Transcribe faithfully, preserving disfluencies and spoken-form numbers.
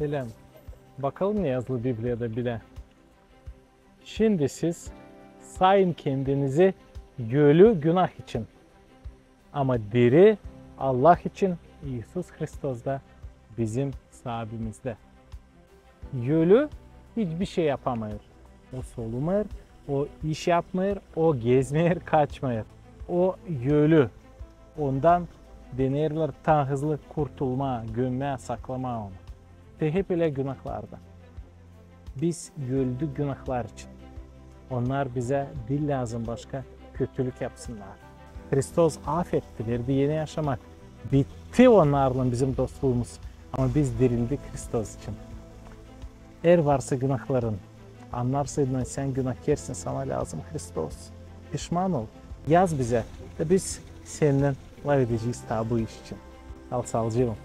Selam. Bakalım ne yazılı Bibliyada bilä. Şindi siz sayın kendinizi ölü günah için, ama diri Allah için İisus Hristosda, bizim Saabimizdä. Ölü hiçbir şey yapamêêr. O solumêêr, o iş yapmêêr, o gezmeer, kaçmêêr. O ölü. Ondan deneerlär taa hızlı kurtulmaa, gömmää, saklamaa onu. Te hep ölä günahlarda. Biz öldük günahlar için. Onnar bizä diil lääzım başka kötülük yapsınnar. Hristos afetti, verdi eni yaşamak. Bitti onnarlan bizim dostluumuz. Ama biz dirildik Hristos için. Eer varsa günahların, annarsan, sän günahkârsın, sana lääzım Hristos. Pişman ol. Yaz bizä. Da biz sennän lafedecez taa bu iş için. Kal saalıcaklan.